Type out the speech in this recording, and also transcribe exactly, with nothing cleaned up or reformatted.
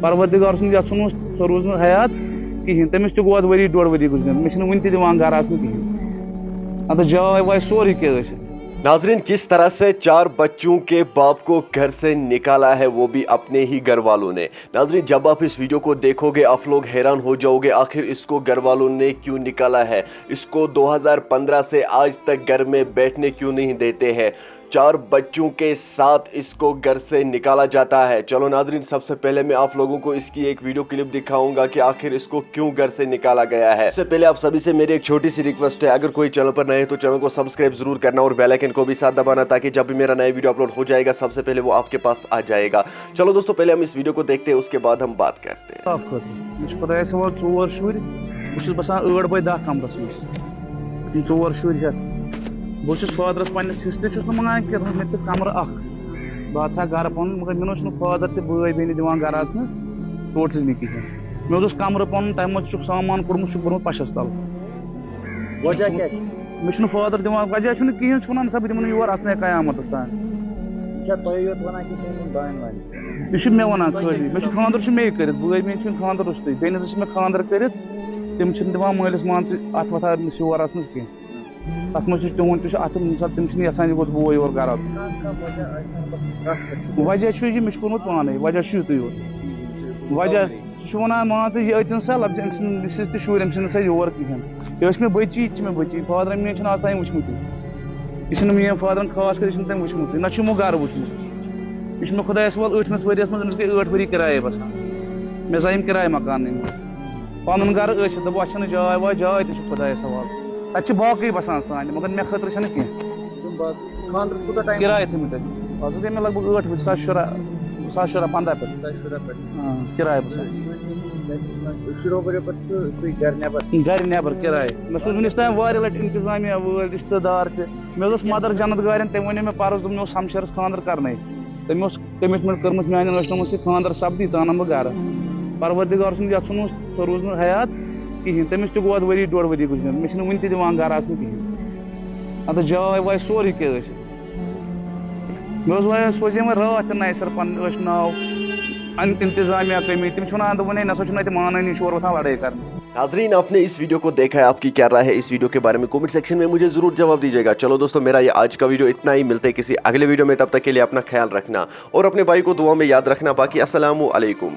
پروردگار سُنٛد یَژھُن اوس، سۄ روٗز نہٕ حیات کِہیٖنۍ۔ تٔمِس تہِ گوٚو اَز ؤری ڈۄڈ ؤری گُزریمٕتۍ، مےٚ چھِنہٕ وٕنہِ تہِ دِوان گَرٕ اَژنہٕ کِہیٖنۍ۔ اَتھ جاے واے سورُے کینٛہہ ٲسِتھ۔ ناظرین، کس طرح سے چار بچوں کے باپ کو घर से निकाला है, वो भी अपने ही घर वालों ने। नाजरीन, जब आप इस वीडियो को देखोगे, आप लोग हैरान हो जाओगे, आखिर इसको घर वालों ने क्यों निकाला है, इसको दो हज़ार पन्द्रह से आज तक घर में बैठने क्यों नहीं देते हैं। चार बच्चों के साथ इसको घर से निकाला जाता है। चलो नाजरीन, सबसे पहले मैं आप लोगों को इसकी एक वीडियो क्लिप दिखाऊंगा कि आखिर इसको क्यों घर से निकाला गया है। उससे पहले आप सभी से मेरी एक छोटी सी रिक्वेस्ट है, अगर कोई चैनल पर नए हैं तो चैनल को सब्सक्राइब जरूर करना और बेल आइकन को भी साथ दबाना, ताकि जब भी मेरा नया वीडियो अपलोड हो जाएगा, सबसे पहले वो आपके पास आ जाएगा। चलो दोस्तों, पहले हम इस वीडियो को देखते हैं, उसके बाद हम बात करते हैं। صاف خٲطرٕ۔ مےٚ چھِ خۄدایَس حوالہٕ ژور شُرۍ۔ بہٕ چھُس بَسان ٲٹھ بَے دَہ کَمرَس منٛز۔ یِم ژور شُرۍ ہٮ۪تھ۔ بہٕ چھُس فادرَس پنٛنِس حِصہٕ تہِ چھُس نہٕ منٛگان کینٛہہ، دوٚپمَس، مےٚ تہِ کَمرٕ اَکھ۔ بہٕ اَژٕ ہا گَرٕ پَنُن، مگر مےٚ نہ حظ چھُنہٕ فادر تہِ بٲے بیٚنہِ دِوان گَرٕ اَژنہٕ، ٹوٹلی نہٕ کِہیٖنۍ۔ مےٚ حظ اوس کَمرٕ پَنُن، تَمہِ منٛز چھُکھ سامان کوٚڑمُت، چھُکھ کوٚرمُت پَشَس تَل۔ وجہ کیٛاہ چھُ؟ مےٚ چھُنہٕ فادر دِوان، وجہ چھُنہٕ کِہیٖنۍ، چھُ وَنان، "سا بہٕ دِمہٕ نہٕ یور اَژنَے قیامَتَس تام۔" یہِ چھا تۄہہِ یوت وَنان کِنہٕ تِمَن دانہِ وانہِ؟ یہِ چھُ مےٚ وَنان خٲلی، مےٚ چھُ خانٛدر چھُ مے کٔرِتھ، بٲے بیٚنہِ چھِنہٕ خانٛدر روٚستُے، بیٚنہِ زٕ چھِ مےٚ خانٛدر کٔرِتھ، تِم چھِنہٕ دِوان مٲلِس مان ژٕ اَتھ وَتھ أمِس یور اَژنَس کینٛہہ۔ تَتھ منٛز تہِ چھُ تِہُنٛد تہِ چھُ اَتھ، مِثال، تِم چھِنہٕ یَژھان یہِ گوٚژھ بوے یور گَرٕ اَژُن۔ وجہ چھُ یہِ، مےٚ چھُ کوٚرمُت پانَے، وجہ چھُ یُتُے یوت۔ وجہ، سُہ چھُ وَنان، مان ژٕ، یہِ أژِن سا، لَفظِ أمۍ سٕنٛدۍ مِسِز تہِ شُرۍ، أمۍ سٕنٛدۍ سا یور کِہیٖنۍ۔ یہِ ٲسۍ مےٚ بٔچی، یہِ تہِ چھِ مےٚ بٔچی۔ فادرَن میٛٲنۍ چھِنہٕ آز تام وٕچھمٕتٕے۔ یہِ چھِنہٕ میٛٲنۍ فادرَن خاص کر، یہِ چھِنہٕ تٔمۍ وٕچھمٕژٕے، نہ چھُ یِمو گَرٕ وٕچھمُت۔ یہِ چھُ مےٚ خۄدایَس حوالہٕ ٲٹھمِس ؤریَس منٛز، أمِس گٔے ٲٹھ ؤری کِرایے بَسان۔ مےٚ زایہِ یِم کِرایہِ مکانٕے منٛز۔ پَنُن گَرٕ ٲسِتھ، دَپان، اَتھ چھَنہٕ جاے واے، جاے تہِ چھِ خۄدایَس حوالہٕ۔ تَتہِ چھِ باقٕے بَسان سانہِ، مگر مےٚ خٲطرٕ چھَنہٕ کینٛہہ۔ تِم باقٕے خانٛدرَس کوٗتاہ ٹایم؟ کِرایہِ تھٲومٕتۍ تَتہِ۔ اَز گٔے مےٚ لگ بگ ٲٹھ ؤری، زٕ ساس شُراہ، زٕ ساس شُراہ پنٛداہ پٮ۪ٹھ۔ زٕ ساس شُراہ پٮ۪ٹھ۔ آ، کِرایہِ بَسان۔ شُراہ ؤریو پٮ۪ٹھ چھُ تُہۍ گَرِ نٮ۪بَر؟ گَرِ نٮ۪بَر کِرایہِ۔ مےٚ سوٗز وٕنیُک تام واریاہ لَٹہِ اِنتِظامیہ وٲلۍ، رِشتہٕ دار تہِ۔ مےٚ حظ ٲس مَدَر جنت گارٮ۪ن، تٔمۍ وَنیو مےٚ پَرُس، دوٚپُن، مےٚ اوس ہمشیرَس خانٛدر کَرنَے۔ تٔمۍ اوس کمٹمنٹ کٔرمٕژ میانٮ۪ن عٲشنَس سۭتۍ، خانٛدر سپدی، ژٕ اَنَن بہٕ گرٕ۔ پروردگار سُنٛد یَژھُن اوس، سُہ روٗز نہٕ حیات کِہیٖنۍ۔ تٔمِس تہِ گوٚو اَتھ ؤری ڈۄڈ ؤری گُزریمٕتۍ، مےٚ چھِنہٕ وٕنہِ تہِ دِوان گرٕ اَژنہٕ کِہیٖنۍ۔ اَتھ جاے واے سورُے کینٛہہ ٲسِتھ۔ مےٚ اوس وۄنۍ سوزے وۄنۍ راتھ تہِ نَیہِ سَرٕ پَنٕنۍ عٲشناو، اَن-، انتظامیہ کٔمی، تِم چھِ وَنان، دوٚپُن، ہے، نہ سا چھُنہٕ اَتہِ مانٲنی، چھُ اورٕ وۄتھان لڑٲے کَرنہِ۔ ناظرین، आपने इस वीडियो को देखा है, आपकी क्या राय है इस वीडियो के बारे में? कमेंट सेक्शन में मुझे जरूर जवाब दीजिएगा। चलो दोस्तों, मेरा ये आज का वीडियो इतना ही, मिलते हैं किसी अगले वीडियो में, तब तक के लिए अपना ख्याल रखना और अपने भाई को दुआ में याद रखना। बाकी अस्सलाम वालेकुम।